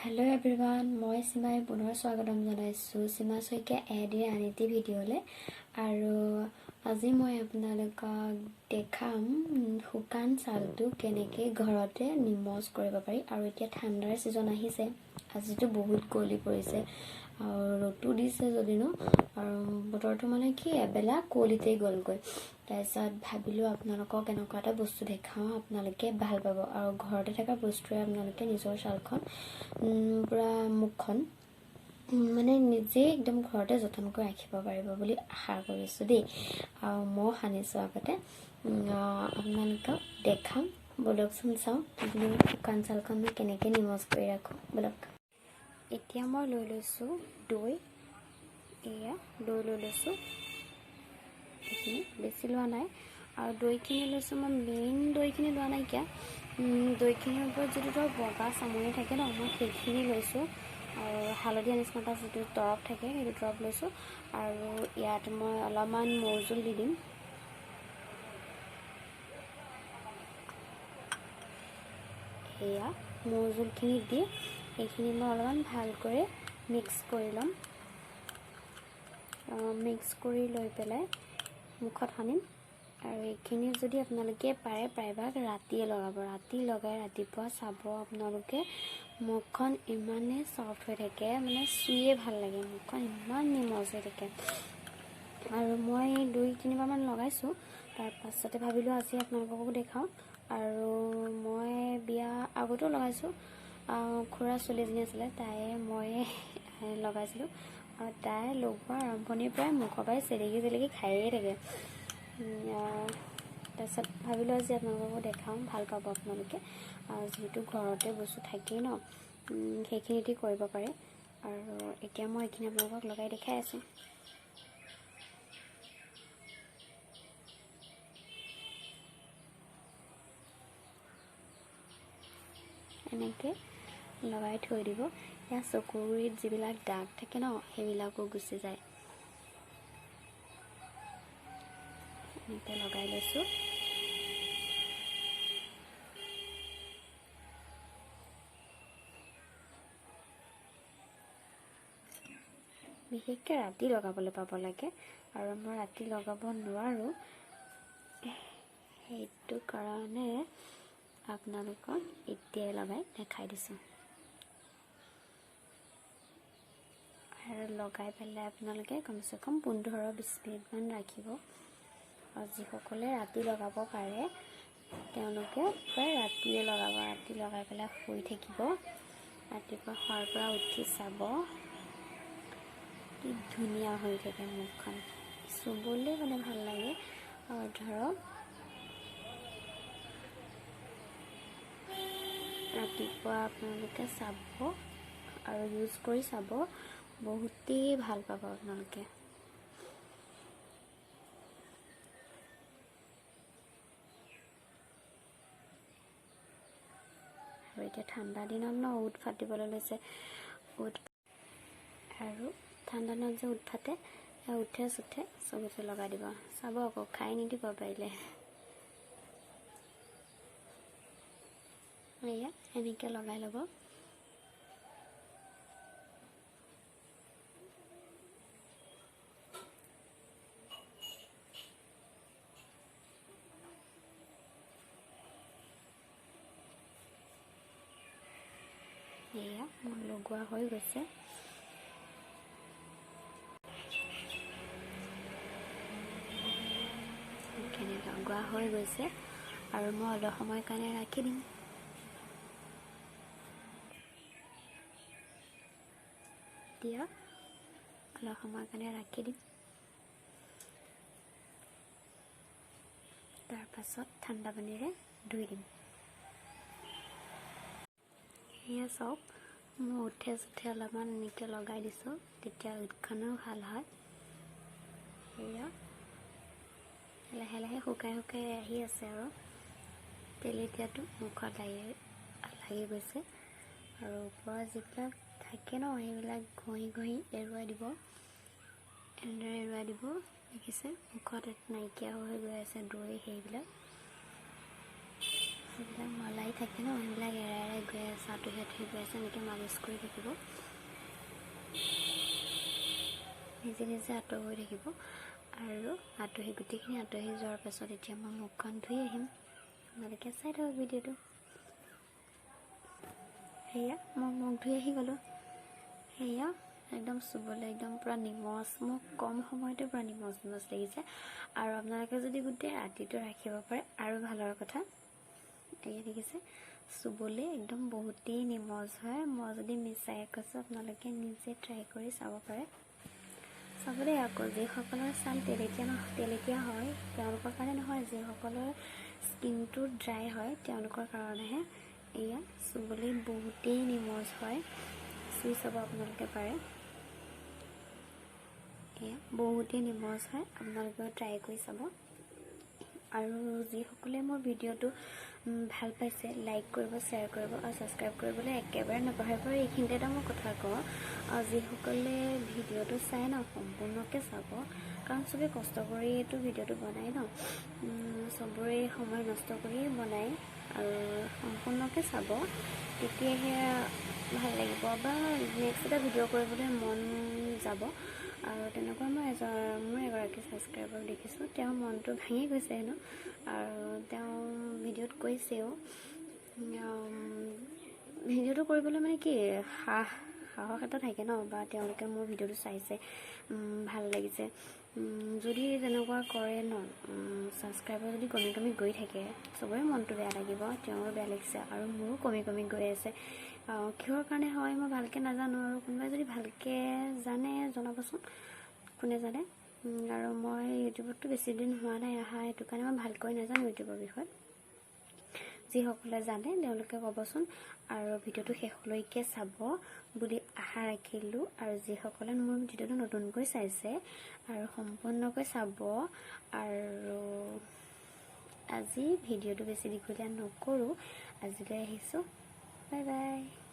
Hello' everyone, মই সীমাই পুনৰ স্বাগতম জনাইছোঁ সীমা শইকীয়া এডিৰ আন এটি ভিডিঅ'লৈ। আৰু আজি মই আপোনালোকক দেখাম শুকান ছালটো কেনেকৈ ঘৰতে নিমজ কৰিব পাৰি। আৰু এতিয়া ঠাণ্ডাৰ ছিজন আহিছে, আজিতো বহুত কুঁৱলী পৰিছে আৰু ৰ'দো দিছে যদিনো, আৰু বতৰটো মানে কি এবেলা কুঁৱলীতেই গ'লগৈ। তাৰপিছত ভাবিলোঁ আপোনালোকক এনেকুৱা এটা বস্তু দেখাওঁ, আপোনালোকে ভাল পাব। আৰু ঘৰতে থকা বস্তুৰে আপোনালোকে নিজৰ ছালখন পূৰা মুখখন মানে নিজেই একদম ঘৰতে যতন কৰি ৰাখিব পাৰিব বুলি আশা কৰিছোঁ দেই। আৰু ময়ো সানিছোঁ আগতে, আপোনালোকক দেখাম। ব'লকচোন চাওঁ কিন্তু শুকান ছালখন মই কেনেকৈ নিমজ কৰি ৰাখোঁ। ব'লক, এতিয়া মই লৈ লৈছোঁ দৈ। এয়া দৈ লৈ লৈছোঁ, এইখিনি বেছি লোৱা নাই। আৰু দৈখিনি লৈছোঁ মই, মেইন দৈখিনি লোৱা নাইকিয়া। দৈখিনিৰ ওপৰত যিটো ধৰক বগা চামনি থাকে ন, মই সেইখিনি লৈছোঁ। আৰু হালধীয়া নিচিনা এটা যিটো তৰপ থাকে, সেইটো তৰপ লৈছোঁ। আৰু ইয়াত মই অলপমান মৌজোল দি দিম। সেয়া মৌজোলখিনি দি এইখিনি মই অলপমান ভালকৈ মিক্স কৰি ল'ম। মিক্স কৰি লৈ পেলাই মুখত সানিম। আৰু এইখিনি যদি আপোনালোকে পাৰে প্ৰায়ভাগ ৰাতিয়ে লগাব। ৰাতি লগাই ৰাতিপুৱা চাব আপোনালোকে মুখখন ইমানেই চফ্ট হৈ থাকে, মানে চুয়ে ভাল লাগে, মুখখন ইমান নিমজ হৈ থাকে। আৰু মই 2 তিনিবাৰমান লগাইছোঁ, তাৰপাছতে ভাবিলোঁ আজি আপোনালোককো দেখাওঁ। আৰু মই বিয়া আগতেও লগাইছোঁ, খুৰা ছোৱালী এজনী আছিলে, তায়ে ময়ে লগাইছিলোঁ। আৰু তাই লগোৱা আৰম্ভণিৰ পৰাই মুখৰ পৰাই চেলেকি চেলেকি খায়ে থাকে। তাৰপিছত ভাবিলোঁ আজি আপোনালোককো দেখাওঁ, ভাল পাব আপোনালোকে। আৰু যিহেতু ঘৰতে বস্তু থাকেই ন, সেইখিনি দি কৰিব পাৰে। আৰু এতিয়া মই এইখিনি আপোনালোকক লগাই দেখাই আছোঁ। এনেকৈ লগাই থৈ দিব। ইয়াৰ চকুৰ গুৰিত যিবিলাক দাগ থাকে ন, সেইবিলাকো গুচি যায়। এনেকৈ লগাই লৈছোঁ। বিশেষকৈ ৰাতি লগাবলৈ পাব লাগে, আৰু মই ৰাতি লগাব নোৱাৰোঁ, সেইটো কাৰণে আপোনালোকক এতিয়াই লগাই দেখাই দিছোঁ। আৰু লগাই পেলাই আপোনালোকে কমচে কম 15-20 মিনিটমান ৰাখিব। আৰু যিসকলে ৰাতি লগাব পাৰে তেওঁলোকে প্ৰায় ৰাতিয়ে লগাব। ৰাতি লগাই পেলাই শুই থাকিব, ৰাতিপুৱা শোৱাৰ পৰা উঠি চাব কি ধুনীয়া হৈ থাকে মুখখন, চুবলৈ মানে ভাল লাগে। আৰু ধৰক ৰাতিপুৱা আপোনালোকে চাব আৰু ইউজ কৰি চাব, বহুতেই ভাল পাব আপোনালোকে। আৰু এতিয়া ঠাণ্ডা দিনত ন ওঁঠ ফাটিবলৈ লৈছে, ওঁঠ আৰু ঠাণ্ডা দিনত যে ওঁঠ ফাটে, উঠে চুঠে চবতে লগাই দিব, চাব আকৌ খাই নিদিব পাৰিলে। এয়া এনেকৈ লগাই ল'ব। এয়া মোৰ লগোৱা হৈ গৈছে। এইখিনি লগোৱা হৈ গৈছে আৰু মই অলপ সময়ৰ কাৰণে ৰাখি দিম। এতিয়া অলপ সময়ৰ কাৰণে ৰাখি দিম, তাৰপাছত ঠাণ্ডা পানীৰে ধুই দিম। এয়া চাওক, মই উঠে চুঠে অলপমান এনেকৈ লগাই দিছোঁ, তেতিয়া ওঁঠখনো ভাল হয়। এয়া লাহে লাহে শুকাই শুকাই আহি আছে আৰু তেলেতীয়াটো মুখত লাগি লাগি গৈছে। আৰু ওপৰৰ যিবিলাক থাকে ন, সেইবিলাক ঘঁহি ঘঁহি এৰুৱাই দিব, এনেদৰে এৰুৱাই দিব। দেখিছে মুখত নাইকিয়া হৈ গৈ আছে দৈ সেইবিলাক। যিবিলাক মলাই থাকে ন, সেইবিলাক এৰাই এৰাই গৈ আছে, আঁতহি আঁতহি গৈ আছে। এনেকৈ মালিচ কৰি থাকিব, নিজে নিজে আঁতৰ হৈ থাকিব। আৰু আঁতহি গোটেইখিনি আঁতহি যোৱাৰ পাছত এতিয়া মই মুখখন ধুই আহিম। আপোনালোকে চাই থাকক ভিডিঅ'টো। সেয়া মই মুখ ধুই আহি গ'লোঁ। সেয়া একদম চুবলৈ একদম পূৰা নিমজ, মোক কম সময়তে পূৰা নিমজ নিমজ লাগিছে। আৰু আপোনালোকে যদি গোটেই ৰাতিটো ৰাখিব পাৰে আৰু ভালৰ কথা। এয়া দেখিছে, চুবলৈ একদম বহুতেই নিমজ হয়। মই যদি মিছাই কৈছোঁ, আপোনালোকে নিজে ট্ৰাই কৰি চাব পাৰে। চাব দেই আকৌ, যিসকলৰ ছাল তেলেতীয়া ন, তেলেতীয়া হয় তেওঁলোকৰ কাৰণে নহয়, যিসকলৰ স্কিনটো ড্ৰাই হয় তেওঁলোকৰ কাৰণেহে। এয়া চুবলৈ বহুতেই নিমজ হয়, চুই চাব আপোনালোকে পাৰে। এয়া বহুতেই নিমজ হয়, আপোনালোকেও ট্ৰাই কৰি চাব। আৰু যিসকলে মোৰ ভিডিঅ'টো ভাল পাইছে, লাইক কৰিব, শ্বেয়াৰ কৰিব আৰু ছাবস্ক্ৰাইব কৰিবলৈ একেবাৰে নাপাহৰিব। আৰু এইখিনিতে এটা মই কথা কওঁ, যিসকলে ভিডিঅ'টো চাই ন, সম্পূৰ্ণকৈ চাব, কাৰণ চবেই কষ্ট কৰিয়েতো ভিডিঅ'টো বনায় ন, চবৰে সময় নষ্ট কৰিয়ে বনায়। আৰু সম্পূৰ্ণকৈ চাব, তেতিয়াহে ভাল লাগিব বা নেক্সট এটা ভিডিঅ' কৰিবলৈ মন যাব। আৰু তেনেকুৱা মই মোৰ এগৰাকী ছাবস্ক্ৰাইবাৰক দেখিছোঁ, তেওঁৰ মনটো ভাঙি গৈছে হেনো, আৰু তেওঁ ভিডিঅ'ত কৈছেও ভিডিঅ'টো কৰিবলৈ মানে কি সাহস এটা থাকে ন, বা তেওঁলোকে মোৰ ভিডিঅ'টো চাইছে, ভাল লাগিছে। যদি তেনেকুৱা কৰে ন, ছাবস্ক্ৰাইবাৰ যদি কমি কমি গৈ থাকে, চবৰে মনটো বেয়া লাগিব, তেওঁৰো বেয়া লাগিছে আৰু মোৰো কমি কমি গৈ আছে। কিহৰ কাৰণে হয় মই ভালকৈ নাজানো, আৰু কোনোবাই যদি ভালকৈ জানে জনাবচোন, কোনে জানে। আৰু মই ইউটিউবততো বেছি দিন হোৱা নাই অহা, সেইটো কাৰণে মই ভালকৈ নাজানো ইউটিউবৰ বিষয়ে। যিসকলে জানে তেওঁলোকে ক'বচোন। আৰু ভিডিঅ'টো শেষলৈকে চাব বুলি আশা ৰাখিলোঁ। আৰু যিসকলে মোৰ ভিডিঅ'টো নতুনকৈ চাইছে আৰু সম্পূৰ্ণকৈ চাব। আৰু আজি ভিডিঅ'টো বেছি দীঘলীয়া নকৰোঁ, আজিলৈ আহিছোঁ। Bye bye.